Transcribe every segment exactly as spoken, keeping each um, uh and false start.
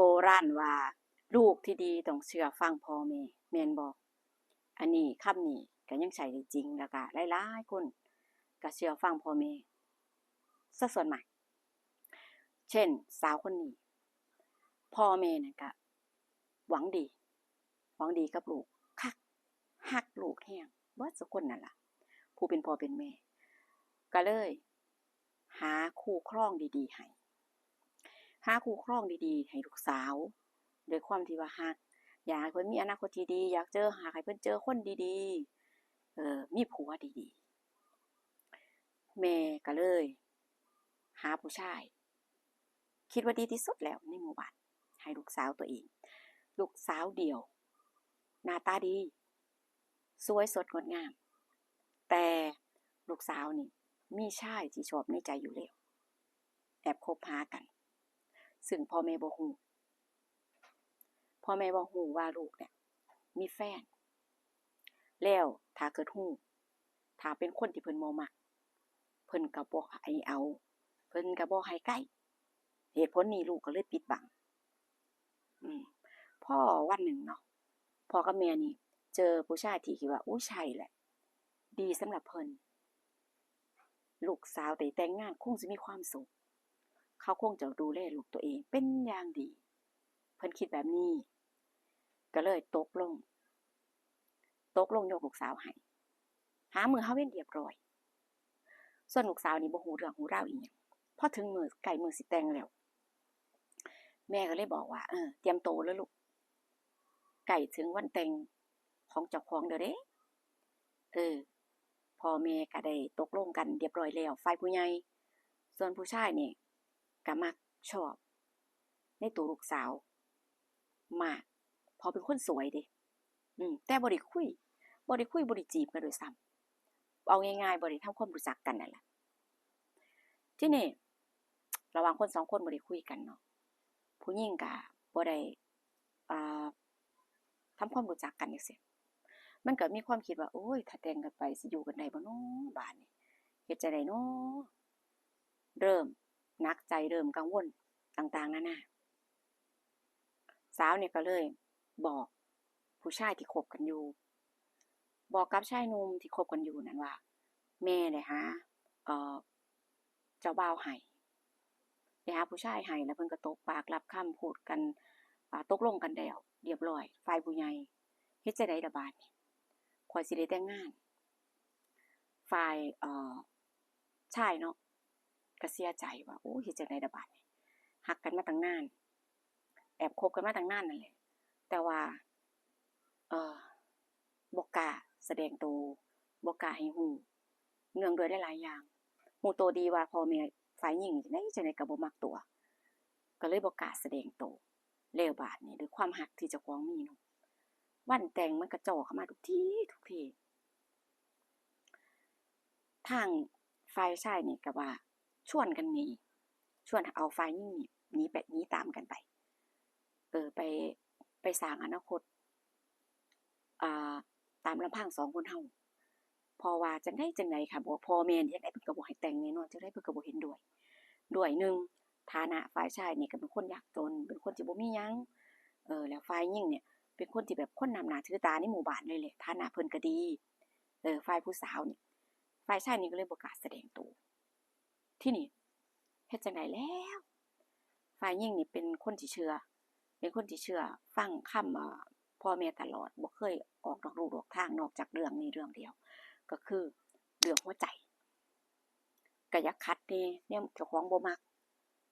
โบราณว่า ลูกที่ดีต้องเชื่อฟังพ่อแม่ แม่นบ่? อันนี้ คำนี้ก็ยังใช้ได้จริง แล้วก็หลายๆคนก็เชื่อฟังพ่อแม่ซะส่วนมาก เช่น สาวคนนี้ พ่อแม่นั่นก็หวังดี หวังดีกับลูกคัก ฮักลูกแฮงเบิดซุคนนั่นล่ะ ผู้เป็นพ่อเป็นแม่ ก็เลยหาคู่ครองดีๆให้ หาคู่ครองดีๆให้ลูกสาว ด้วยความที่ว่าฮัก อยากให้เพิ่นมีอนาคตที่ดี อยากเจอ อยากให้เพิ่นเจอคนดีๆ เออ มีผัวดีๆ แม่ก็เลยหาผู้ชาย คิดว่าดีที่สุดแล้วในหมู่บ้าน ให้ลูกสาวตัวเอง ลูกสาวเดี่ยว หน้าตาดี สวยสดงดงาม แต่ลูกสาวนี่มีชายที่ชอบในใจอยู่แล้ว แอบคบหากัน ซึ่งพ่อแม่บ่ฮู้ พ่อแม่บ่ฮู้ว่าลูกเนี่ยมีแฟน แล้วถ้าเกิดฮู้ ถ้าเป็นคนที่เพิ่นบ่มัก เพิ่นก็บ่ให้เอา เพิ่นก็บ่ให้ใกล้ เหตุผลนี้ลูกก็เลยปิดบัง อืม พอวันหนึ่งเนาะ พ่อกับแม่นี่เจอผู้ชายที่คิดว่า อู้ ใช่แหละ ดีสำหรับเพิ่น ลูกสาวได้แต่งงานคงสิมีความสุข เขาคงจะดูแลลูกตัวเองเป็นอย่างดี เพิ่นคิดแบบนี้ ก็เลยตกลง ตกลงยกลูกสาวให้ หามื้อหาเว็นเรียบร้อย ส่วนลูกสาวนี่บ่ฮู้เรื่องฮู้ราวอีหยัง พอถึงมื้อ ใกล้มื้อสิแต่งแล้ว แม่ก็เลยบอกว่า เออ เตรียมโตเด้อลูก ใกล้ถึงวันแต่งของเจ้าของแล้วเด้ เออ พ่อแม่ก็ได้ตกลงกันเรียบร้อยแล้ว ฝ่ายผู้ใหญ่ ส่วนผู้ชายนี่ก็มักชอบในตัวลูกสาวมาก เพราะเป็นคนสวยเด้ อืม แต่บ่ได้คุย บ่ได้คุย บ่ได้จีบกันด้วยซ้ำ เอาง่ายๆ บ่ได้ทำความรู้จักกันนั่นล่ะ ทีนี้ ระหว่างคนสองคนบ่ได้คุยกันเนาะ ผู้หญิงก็บ่ได้ อ่า ทำความรู้จักกันจั่งซี้ มันก็มีความคิดว่า โอ้ย ถ้าแต่งกันไปสิอยู่กันได้บ่น้อ บาดนี้ เฮ็ดจั่งใดน้อ เริ่มหนักใจ เริ่มกังวลต่างๆ นานา สาวเนี่ยก็เลยบอกผู้ชายที่คบกันอยู่ บอกกับชายหนุ่มที่คบกันอยู่นั่นว่า แม่ได้หา เอ่อ เจ้าบ่าวให้ ได้หาผู้ชายให้ แล้วเพิ่นก็ตกปากรับคำ พูดกัน อ่า ตกลงกันแล้วเรียบร้อย ฝ่ายผู้ใหญ่ เฮ็ดจั่งใดล่ะบาดนี้ ข้อยสิได้แต่งงาน ฝ่าย เอ่อ ชายเนาะ ก็เสียใจว่า โอ้ เฮ็ดจั่งใดล่ะบาดนี้ ฮักกันมาตั้งนาน แอบคบกันมาตั้งนานนั่นแหละ แต่ว่า เอ่อ บ่กล้าแสดงโต บ่กล้าให้ฮู้ เนื่องด้วยหลายๆ อย่าง ฮู้โตดีว่าพ่อแม่ฝ่ายหญิงจั่งใดจั่งใดก็บ่มักตั๋ว ก็เลยบ่กล้าแสดงโต แล้วบาดนี้ด้วยความฮักที่เจ้าของมีเนาะ วันแต่งมันก็จ่อเข้ามาทุกที ทุกที ทางฝ่ายชายนี่ก็ว่าชวนกันหนี ชวนเอาฝ่ายหญิงนี่หนีไป หนีตามกันไป เออ ไป ไปสร้างอนาคต อ่า ตามลำพังสองคนเฮา เพราะว่าจั่งใดจั่งใดค่ะ บอกพ่อแม่นี่จั่งใดเพิ่นก็บ่ให้แต่งแน่นอน จั่งใดเพิ่นก็บ่เห็นด้วย ด้วยหนึ่ง ฐานะฝ่ายชายนี่ก็เป็นคนยากจน เป็นคนที่บ่มีหยัง เออ แล้วฝ่ายหญิงเนี่ยเป็นคนที่แบบคนนับหน้าถือตาในหมู่บ้านเลยแหละ ฐานะเพิ่นก็ดี เออ ฝ่ายผู้สาวนี่ ฝ่ายชายนี่ก็เลยบ่กล้าแสดงโต ทีนี้เฮ็ดจั่งใดแล้ว ฝ่ายหญิงนี่เป็นคนที่เชื่อ เป็นคนที่เชื่อฟังคำ เอ่อ พ่อแม่ตลอด บ่เคยออกนอกลู่นอกทาง นอกจากเรื่องนี้เรื่องเดียว ก็คือเรื่องหัวใจ ก็อยากขัดแหน่ แนวเจ้าของบ่มัก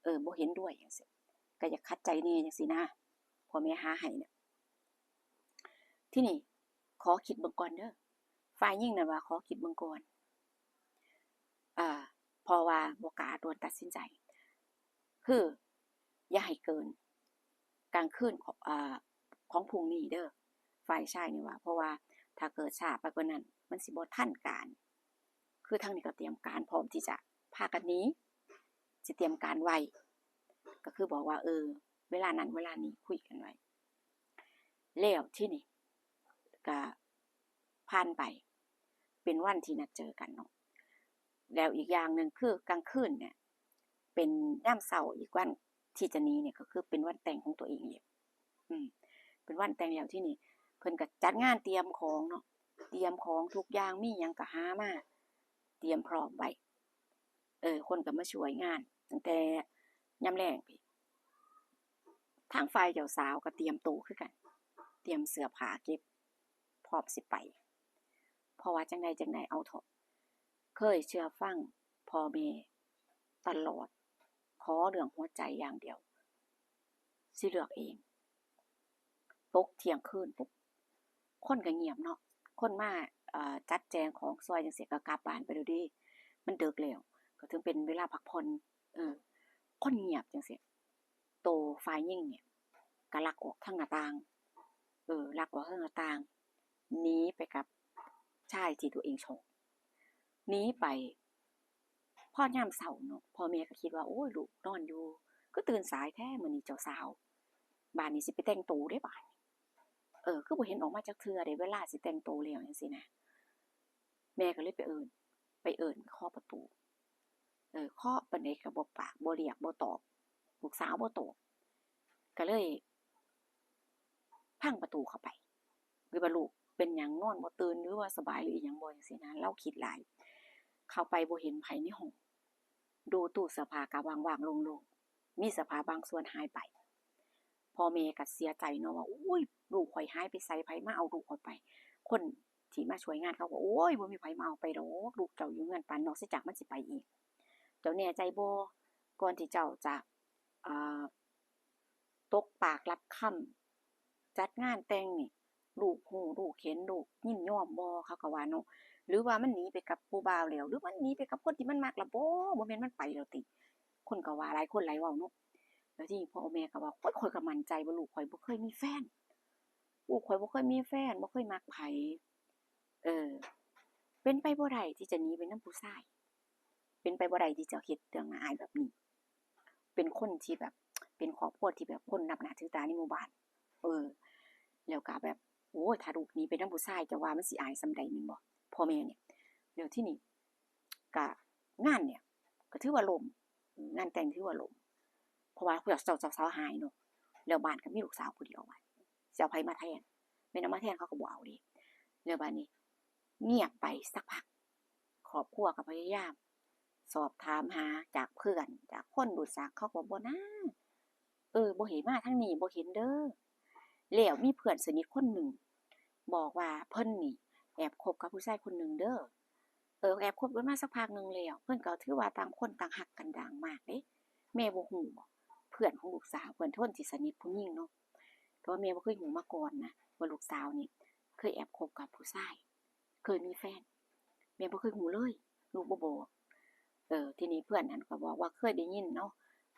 เออ บ่เห็นด้วยจั่งซี้ ก็อยากขัดใจแหน่จั่งซี้นะ พ่อแม่หาให้เนี่ย ทีนี้ขอคิดเบิ่งก่อนเด้อ ฝ่ายหญิงนั่นว่าขอคิดเบิ่งก่อน อ่า เพราะว่าบ่กล้าด่วนตัดสินใจ คืออย่าให้เกินกลางคืนของ อ่า ของพรุ่งนี้เด้อ ฝ่ายชายนี่ว่า เพราะว่าถ้าเกิดช้าไปกว่านั้น มันสิบ่ทันการ คือทางนี้ก็เตรียมการพร้อมที่จะพากันหนี สิเตรียมการไว้ ก็คือบอกว่า เออ เวลานั้นเวลานี้คุยกันไว้ แล้วทีนี้ก็ผ่านไป เป็นวันที่นัดเจอกันเนาะ แล้วอีกอย่างหนึ่งคือกลางคืนเนี่ย เป็นยามเช้าอีกวัน ที่จะหนีเนี่ยก็คือเป็นวันแต่งของตัวเองแล้ว อืม เป็นวันแต่งแล้วที่นี่ เพิ่นก็จัดงานเตรียมของเนาะ เตรียมของทุกอย่าง มีหยังก็หามา เตรียมพร้อมไว้ เออ คนก็มาช่วยงาน ตั้งแต่ยามแลงพู้น ทางฝ่ายเจ้าสาวก็เตรียมโตคือกัน เตรียมเสื้อผ้าเก็บ พร้อมสิไป เพราะว่าจั่งใดจั่งใดเอาเถาะ เคยเชื่อฟังพ่อแม่ตลอด ขอเรื่องหัวใจอย่างเดียว สิเลือกเอง ตกเที่ยงคืนปุ๊บ คนก็เงียบเนาะ คนมา เอ่อ จัดแจงของซอยจั่งซี้ก็กลับบ้านไปแล้วเด้ มันดึกแล้ว ก็ถือเป็นเวลาพักผ่อน เออ คนเงียบจั่งซี้ โตฝ่ายหญิงเนี่ย ก็ลักออกทางหน้าต่าง เออ ลักออกทางหน้าต่าง หนีไปกับชายที่ตัวเองชอบ หนีไป พอยามเช้าเนาะ พ่อแม่ก็คิดว่า โอ้ย ลูกนอนอยู่ คือตื่นสายแท้มื้อนี้เจ้าสาว บาดนี้สิไปแต่งโตเด้บาดนี้ เออ คือบ่เห็นออกมาจักเทื่อเด้ เวลาสิแต่งโตแล้วจั่งซี้นะ แม่ก็เลยไปเอิ้น ไปเอิ้น เคาะประตู เออ เคาะปานใดก็บ่ปาก บ่เรียก บ่ตอบ ลูกสาวบ่ตอบ ก็เลยพังประตูเข้าไป หรือว่าลูกเป็นหยังนอนบ่ตื่น หรือว่าสบาย หรืออิหยังบ่จั่งซี้นะ ลาวคิดหลาย เข้าไปบ่เห็นไผในห้อง ดูตู้เสื้อผ้าก็ว่างๆโล่งๆ มีเสื้อผ้าบางส่วนหายไป พ่อแม่ก็เสียใจเนาะว่า โอ้ย ลูกข้อยหายไปไส ไผมาเอาลูกข้อยไป คนที่มาช่วยงานเขาก็ โอ้ย บ่มีไผมาเอาไปดอก ลูกเจ้าอยู่เฮือน ปานนอกเสียจากมันสิไปเอง เจ้าแน่ใจบ่ ก่อนที่เจ้าจะ อ่า ตกปากรับคำ จัดงานแต่งนี่ ลูกฮู้ ลูกเห็น ลูกยินยอมบ่ เขาก็ว่าเนาะ หรือว่ามันหนีไปกับผู้บ่าวแล้ว หรือมันหนีไปกับคนที่มันมักแล้วบ่ บ่แม่นมันไปแล้วติ คนก็ว่า หลายคนหลายเว้าเนาะ แล้วทีนี้พ่อแม่ก็ว่า โอ๊ย ข้อยก็มั่นใจว่าลูกข้อยบ่เคยมีแฟน ลูกข้อยบ่เคยมีแฟน บ่เคยมักไผ เออ เป็นไปบ่ได้ที่จะหนีไปนำผู้ชาย เป็นไปบ่ได้ที่จะเฮ็ดเรื่องน่าอายแบบนี้ เป็นคนที่แบบ เป็นครอบครัวที่แบบคนนับหน้าถือตาในหมู่บ้าน เออ แล้วก็แบบ โอ้ย ถ้าลูกหนีไปนำผู้ชาย เจ้าว่ามันสิอายส่ำใดแม่นบ่ พ่อแม่เนี่ย แล้วทีนี้ ก็งานเนี่ย ก็ถือว่าล่ม งานแต่งถือว่าล่ม เพราะว่าเจ้า เจ้าสาวหายเนาะ แล้วบ้านก็มีลูกสาวผู้เดียว บาดนี้สิเอาไผมาแทน แม่นเอามาแทนเขาก็บ่เอาเด้ แล้วบาดนี้ เงียบไปสักพัก ครอบครัวก็พยายามสอบถามหาจากเพื่อน จากคนรู้จัก เขาก็บ่นะ เออ บ่เห็นมาทางนี้ บ่เห็นเด้อ แล้วมีเพื่อนสนิทคนหนึ่งบอกว่าเพิ่นนี่แอบคบกับผู้ชายคนหนึ่งเด้อ เออ แอบคบกันมาสักพักหนึ่งแล้ว เพิ่นก็ถือว่าต่างคนต่างฮักกันดังมากเด้ แม่บ่ฮู้บ่ เพื่อนของลูกสาว เพื่อนคนที่สนิทผู้หญิงเนาะ แต่ว่าแม่บ่เคยฮู้มาก่อนนะ ว่าลูกสาวนี่เคยแอบคบกับผู้ชาย เคยมีแฟน แม่บ่เคยฮู้เลย ลูกบ่บอก เออ ทีนี้เพื่อนนั่นก็บอกว่าเคยได้ยินเนาะ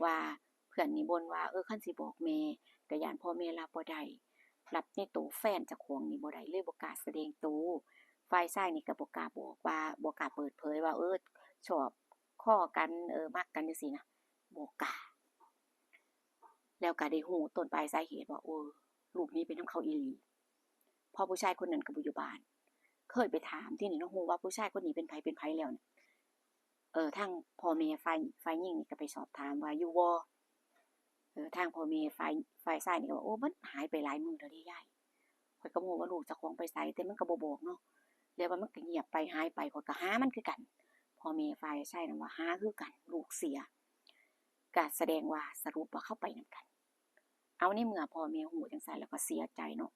ว่าเพื่อนนี่บ่นว่า เออ คันสิบอกแม่ ก็ย้านพ่อแม่รับบ่ได้ รับในโตแฟนเจ้าของนี่บ่ได้ เลยบ่กล้าแสดงโต ฝ่ายชายนี่ก็บ่กล้าบอกว่า บ่กล้าเปิดเผยว่า เออ ชอบคอกัน เออ มักกันจั่งซี้นะ บ่กล้า แล้วก็ได้ฮู้ต้นปลายสาเหตุว่า โอ้ ลูกหนีไปนำเขาอีหลี เพราะผู้ชายคนนั้นก็บ่อยู่บ้าน เคยไปถาม ทีนี้เนาะ ฮู้ว่าผู้ชายคนนี้เป็นไผเป็นไผแล้วเนี่ย เออ ทางพ่อแม่ฝ่าย ฝ่ายหญิงนี่ก็ไปสอบถามว่าอยู่บ่ เออ ทางพ่อแม่ฝ่าย ฝ่ายชายนี่ก็ว่า โอ้ มันหายไปหลายมื้อแล้วเด้ยาย ข้อยก็บ่ฮู้ว่าลูกเจ้าของไปไส แต่มันก็บ่บอกเนาะ แล้วว่ามันก็เงียบไป หายไป ข้อยก็หามันคือกัน พ่อแม่ฝ่ายชายนั่นว่าหาคือกัน ลูกเสีย ก็แสดงว่าสรุปว่าเขาไปนำกัน เอา ในเมื่อพ่อแม่ฮู้จั่งซั้นแล้วก็เสียใจเนาะ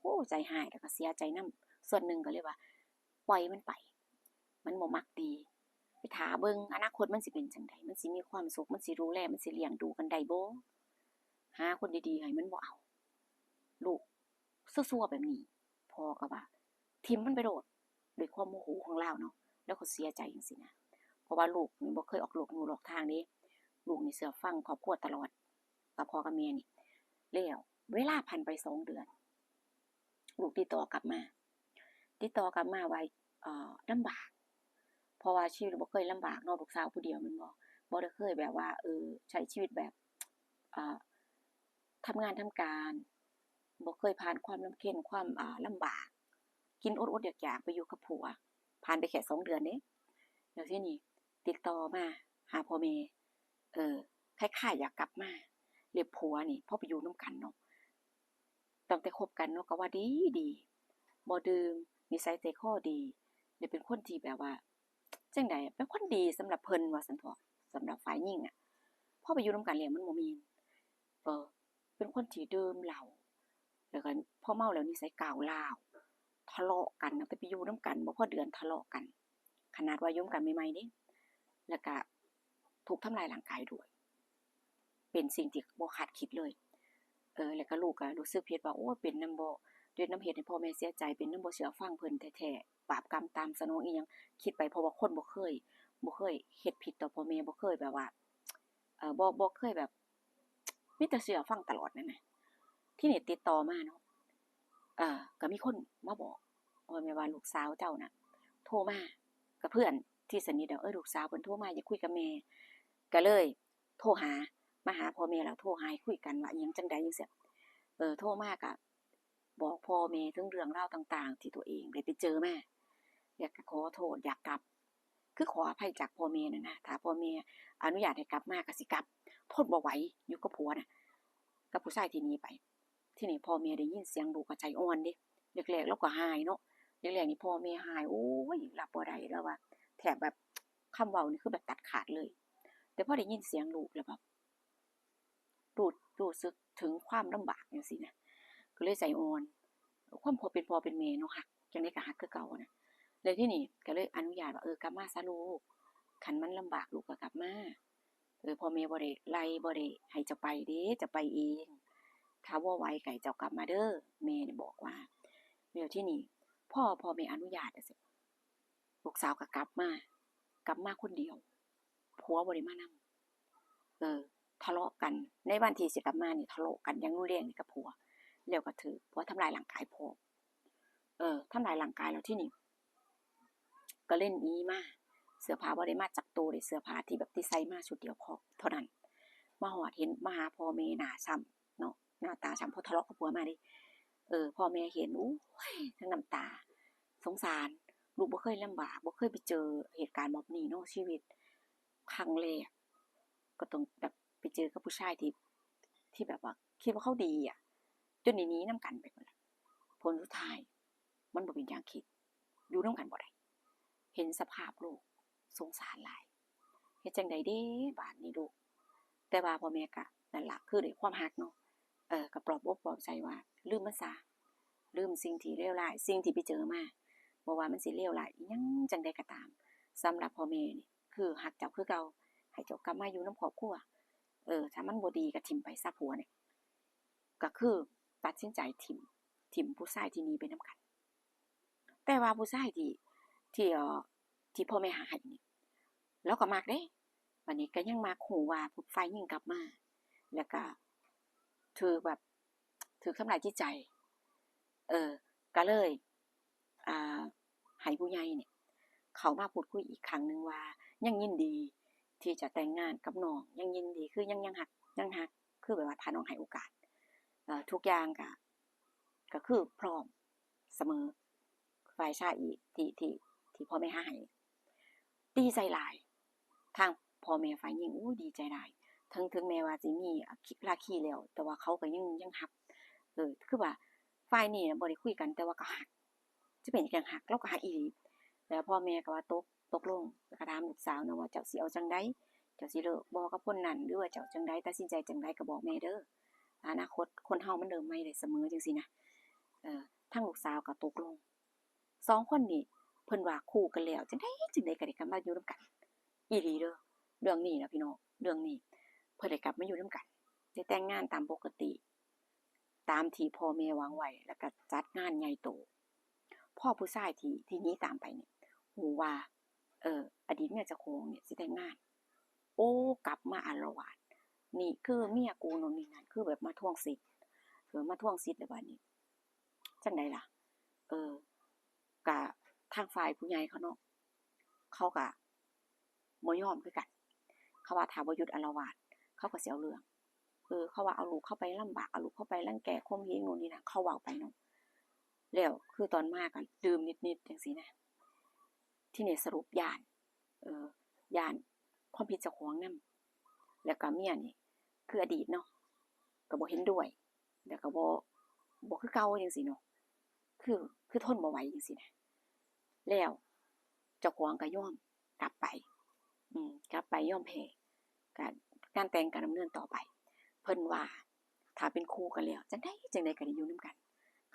โอ้ ใจฮ้าย แล้วก็เสียใจนำ ส่วนหนึ่งก็เลยว่า ปล่อยมันไป มันบ่มักดี ไปท่าเบิ่งอนาคตมันสิเป็นจั่งใด มันสิมีความสุข มันสิดูแล มันสิเลี้ยงดูกันได้บ่ หาคนดีๆให้มันบ่เอา ลูก ซั่วๆแบบนี้ พ่อก็ว่า ถิ่มมันไปโลด ด้วยความโมโหของลาวเนาะ ลาวก็เสียใจจั่งซี้นะ เพราะว่าลูกนี่บ่เคยออกลูกลู่หลอกทางเด้ ลูกนี่เชื่อฟังครอบครัวตลอด กับพ่อกับแม่นี่ แล้วเวลาผ่านไปสองเดือน ลูกติดต่อกลับมา ติดต่อกลับมาว่า เอ่อ ลำบาก เพราะว่าชีวิตบ่เคยลำบากเนาะ ลูกสาวผู้เดียวแม่นบ่ บ่ได้เคยแบบว่า เออ ใช้ชีวิตแบบ เอ่อ ทำงานทำการ บ่เคยผ่านความลำเค็ญ ความ อ่า ลำบาก กินอดๆอยากๆ ไปอยู่กับผัว ผ่านไปแค่สองเดือนเด้ แล้วทีนี้ติดต่อมาหาพ่อแม่ เออ คล้ายๆอยากกลับมา แล้วผัวนี่พอไปอยู่นำกันเนาะ ตั้งแต่คบกันเนาะก็ว่าดีดี บ่ดื่ม นิสัยใจคอดี แล้วเป็นคนที่แบบว่า จั่งใด เป็นคนดีสำหรับเพิ่นว่าซั่นเถาะ สำหรับฝ่ายหญิงอะ พอไปอยู่นำกันแล้วมันบ่แม่น เออ เป็นคนที่ดื่มเหล้า แล้วก็พอเมาแล้วนิสัยก้าวร้าว ทะเลาะกัน ตั้งแต่ไปอยู่นำกันบ่พอเดือนทะเลาะกัน ขนาดว่าอยู่นำกันใหม่ๆเด้ แล้วก็ถูกทำร้ายร่างกายด้วย เป็นสิ่งที่บ่คาดคิดเลย เออ แล้วก็ลูกก็รู้สึกผิดว่า โอ้ย เป็นนำบ่ เฮ็ดนำ เฮ็ดให้พ่อแม่เสียใจ เป็นนำบ่เชื่อฟังเพิ่นแท้ๆ บาปกรรมตามสนองอีหยัง คิดไป เพราะว่าคนบ่เคย บ่เคยเฮ็ดผิดต่อพ่อแม่ บ่เคยแบบว่า เอ่อ บ่ บ่เคยแบบ มีแต่เชื่อฟังตลอดนั่นน่ะ ทีนี้ติดต่อมาเนาะ เอ่อ ก็มีคนมาบอก ว่าแม่ว่าลูกสาวเจ้าน่ะ โทรมา กับเพื่อนที่สนิทอะ เออ ลูกสาวเพิ่นโทรมาอยากคุยกับแม่ ก็เลยโทรหา มาหาพ่อแม่แล้วโทรหาให้คุยกันว่าอิหยังจั่งใดจั่งซี้ เออ โทรมาก็บอกพ่อแม่ถึงเรื่องราวต่างๆที่ตัวเองได้ไปเจอมา อยากจะขอโทษ อยากกลับ คือขออภัยจากพ่อแม่นั่นนะ ถ้าพ่อแม่อนุญาตให้กลับมาก็สิกลับ ทนบ่ไหวอยู่กับผัวน่ะ กับผู้ชายที่หนีไป ทีนี้พ่อแม่ได้ยินเสียงลูกก็ใจอ่อนเด้ แรกๆลาวก็ฮ้ายเนาะ แรกๆนี่พ่อแม่ฮ้าย โอ้ย รับบ่ได้ ลาวว่า แทบแบบ คำเว้านี่คือแบบตัดขาดเลย แต่พอได้ยินเสียงลูกแล้วแบบ รู้ รู้สึกถึงความลำบากจั่งซี้นะ ก็เลยใจอ่อน ความพ่อเป็นพ่อเป็นแม่เนาะ ฮักจั่งใดก็ฮักคือเก่านะ แล้วทีนี้ก็เลยอนุญาตว่า เออ กลับมาซะลูก คันมันลำบากลูกก็กลับมา เออ พ่อแม่บ่ได้ไล่ บ่ได้ให้เจ้าไปเด้ เจ้าไปเอง ถ้าบ่ไหวก็ให้เจ้ากลับมาเด้อ แม่นี่บอกว่า แล้วทีนี้พอพ่อแม่อนุญาตจั่งซี้ ลูกสาวก็กลับมา กลับมาคนเดียว ผัวบ่ได้มานำ เออ ทะเลาะกัน ในวันที่สิกลับมานี่ทะเลาะกันอย่างรุนแรงนี่กับผัว แล้วก็ถืกผัวทำร้ายร่างกายพร้อม เออ ทำร้ายร่างกายแล้วทีนี้ ก็เลยหนีมา เสื้อผ้าบ่ได้มาจักโตเด้ เสื้อผ้าที่แบบที่ใส่มาชุดเดียวพอเท่านั้น มาฮอดเห็น มาหาพ่อแม่หน้าช้ำเนาะ หน้าตาช้ำ เพราะทะเลาะกับผัวมาเด้ เออ พ่อแม่เห็น โอ้ย ทั้งน้ำตา สงสาร ลูกบ่เคยลำบาก บ่เคยไปเจอเหตุการณ์แบบนี้เนาะ ชีวิต ครั้งแรก ก็ต้องแบบไปเจอกับผู้ชายที่ ที่แบบว่าคิดว่าเขาดีอะ จนได้หนีนำกันไปพู้นล่ะ ผลสุดท้าย มันบ่เป็นอย่างคิด อยู่นำกันบ่ได้ เห็นสภาพลูก สงสารหลาย เฮ็ดจั่งใดเด้บาดนี้ลูก แต่ว่าพ่อแม่ก็นั่นล่ะ คือด้วยความฮักเนาะ เออ ก็ปลอบอกปลอบใจว่า ลืมมันซะ ลืมสิ่งที่เลวร้าย สิ่งที่ไปเจอมา บ่ว่ามันสิเลวร้ายอิหยังจั่งใดก็ตาม สำหรับพ่อแม่นี่ คือฮักเจ้าคือเก่า ให้เจ้ากลับมาอยู่นำครอบครัว เออ ถ้ามันบ่ดีก็ถิ่มไปซะผัวนี่ ก็คือตัดสินใจถิ่ม ถิ่มผู้ชายที่หนีไปนำกัน แต่ว่าผู้ชายที่ ที่ เอ่อ ที่พ่อแม่หาให้นี่ ลาวก็มักเด้ บัดนี้ก็ยังมัก ฮู้ว่าฝ่ายหญิงกลับมา แล้วก็ถืกแบบ ถืกทำร้ายจิตใจ เออ ก็เลย อ่า ให้ผู้ใหญ่นี่เข้ามาพูดคุยอีกครั้งหนึ่งว่า ยังยินดีที่จะแต่งงานกับน้อง ยังยินดี คือยัง ยังฮัก ยังฮัก คือแบบว่าถ้าน้องให้โอกาส เอ่อ ทุกอย่างก็ ก็คือพร้อมเสมอ ฝ่ายชายอีก ที่ ที่ ที่พ่อแม่หาให้ ดีใจหลาย ทางพ่อแม่ฝ่ายหญิง อู้ ดีใจหลาย ถึง ถึงแม้ว่าสิมี อ่า คิ ภาคีแล้ว แต่ว่าเขาก็ยัง ยังฮัก เออ คือว่าฝ่ายนี้น่ะบ่ได้คุยกัน แต่ว่าก็ฮัก สิเป็นจั่งฮัก ลาวก็ฮักอีหลี แล้วพ่อแม่ก็ว่าตก ตกลง แล้วก็ถามลูกสาวเนาะว่า เจ้าสิเอาจั่งใด เจ้าสิเลิกบ่กับคนนั้น หรือว่าเจ้าจั่งใด ตัดสินใจจั่งใดก็บอกแม่เด้อ อนาคตคนเฮามันเริ่มใหม่ได้เสมอจั่งซี้นะ เออ ทางลูกสาวก็ตกลง สองคนนี่เพิ่นว่าคู่กันแล้ว จั่งใดจั่งใดก็ได้กลับมาอยู่นำกัน อีหลีเด้อ เรื่องนี้นะพี่น้อง เรื่องนี้ เพิ่นได้กลับมาอยู่นำกัน ได้แต่งงานตามปกติ ตามที่พ่อแม่หวังไว้ แล้วก็จัดงานใหญ่โต พอผู้ชายที่ ที่หนีตามไปนี่ ฮู้ว่า เออ อดีตเมียเจ้าของนี่สิแต่งงาน โอ้ กลับมาอาละวาส นี่คือเมียกู โน่นนี่นั่น คือแบบมาทวงสิทธิ์ เออ มาทวงสิทธิ์แล้วบัดนี้ จั่งใดล่ะ เออ ก็ทางฝ่ายผู้ใหญ่เขาเนาะ เขาก็บ่ยอมคือกัน เขาว่าถ้าบ่หยุดอาละวาส เขาก็สิเอาเรื่อง เออ เขาว่าเอาลูกเขาไปลำบาก เอาลูกเขาไปรังแก ข่มเหง โน่นนี่นั่น เขาเว้าไปเนาะ แล้วคือตอนมาก็ดื่มนิดๆจั่งซี้นะ ทีนี้สรุปย้าน เออ ย้านความผิดเจ้าของนำ แล้วก็เมียนี่คืออดีตเนาะ ก็บ่เห็นด้วย แล้วก็บ่ บ่คือเก่าจั่งซี้เนาะ คือ คือทนบ่ไหวจั่งซี้นะ แล้วเจ้าของก็ยอมกลับไป อืม กลับไปยอมแพ้ ก็งานแต่งก็ดำเนินต่อไป เพิ่นว่าถ้าเป็นคู่กันแล้ว จั่งใดจั่งใดก็ได้อยู่นำกัน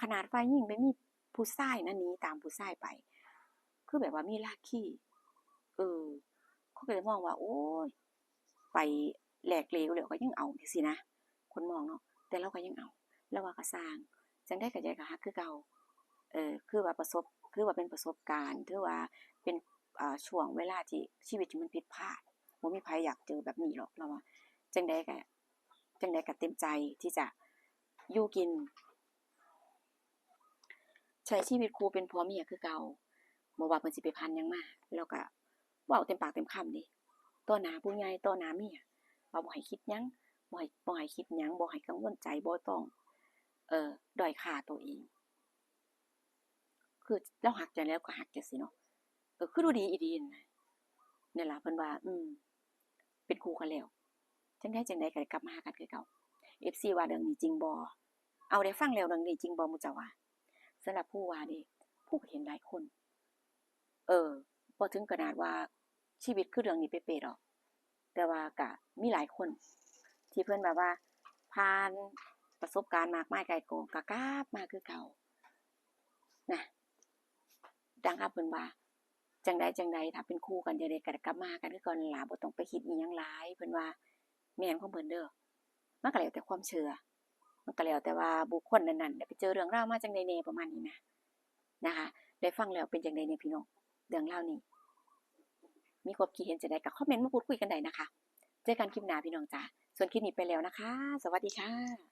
ขนาดฝ่ายหญิงไปมีผู้ชายนะ หนีตามผู้ชายไป คือแบบว่ามีราคี เออ เขาก็เลยมองว่า โอ๊ย ไปแหลกเหลวแล้วก็ยังเอาจั่งซี้นะ คนมองเนาะ แต่ลาวก็ยังเอา ลาวว่าก็ซ่าง จั่งใดก็ใจก็ฮักคือเก่า เออ คือว่าประสบ คือว่าเป็นประสบการณ์ ถือว่าเป็น อ่า ช่วงเวลาที่ชีวิตที่มันผิดพลาด บ่มีไผอยากเจอแบบนี้หรอก ลาวว่า จั่งใดก็ จั่งใดก็เต็มใจที่จะอยู่กิน ใช้ชีวิตคู่เป็นผัวเมียคือเก่า บ่ว่าเพิ่นสิไปผ่านหยังมา ลาวก็เว้าเต็มปากเต็มคำเด้ ต่อหน้าผู้ใหญ่ ต่อหน้าเมีย ว่าบ่ให้คิดหยัง บ่ให้ บ่ให้คิดหยัง บ่ให้กังวลใจ บ่ต้อง เอ่อ ด้อยค่าตัวเอง คือลาวฮักจั่งใดลาวก็ฮักจั่งซี้เนาะ เออ คือดูดีอีหลีหั้นนะ นี่ล่ะเพิ่นว่า อืม เป็นคู่กันแล้ว จั่งใดจั่งใดก็ได้กลับมาหากันคือเก่า เอฟซี ว่าเรื่องนี้จริงบ่ เอา ได้ฟังแล้วเรื่องนี้จริงบ่ หมู่เจ้าว่า สำหรับผู้ว่าเด้ ผู้ก็เห็นหลายคน เออ บ่ถึงขนาดว่าชีวิตคือเรื่องนี้เป๊ะๆดอก แต่ว่าก็มีหลายคนที่เพิ่นแบบว่าผ่านประสบการณ์มากมายก่ายกอง ก็กลับมาคือเก่านะ ดังคำเพิ่นว่า จั่งใดจั่งใด ถ้าเป็นคู่กันจั่งใดก็กลับมาหากันคือเก่านั่นล่ะ บ่ต้องไปคิดอิหยังหลาย เพิ่นว่า แม่นของเพิ่นเด้อ มันก็แล้วแต่ความเชื่อ มันก็แล้วแต่ว่าบุคคลนั้นๆ ได้ไปเจอเรื่องราวมาจั่งใดแหน่ ประมาณนี้นะ นะคะ ได้ฟังแล้วเป็นจั่งใดแหน่พี่น้อง เรื่องราวนี้ มีความคิดเห็นจั่งใดก็คอมเมนต์มาพูดคุยกันได้นะคะ เจอกันคลิปหน้าพี่น้องจ๋า ส่วนคลิปนี้ไปแล้วนะคะ สวัสดีค่ะ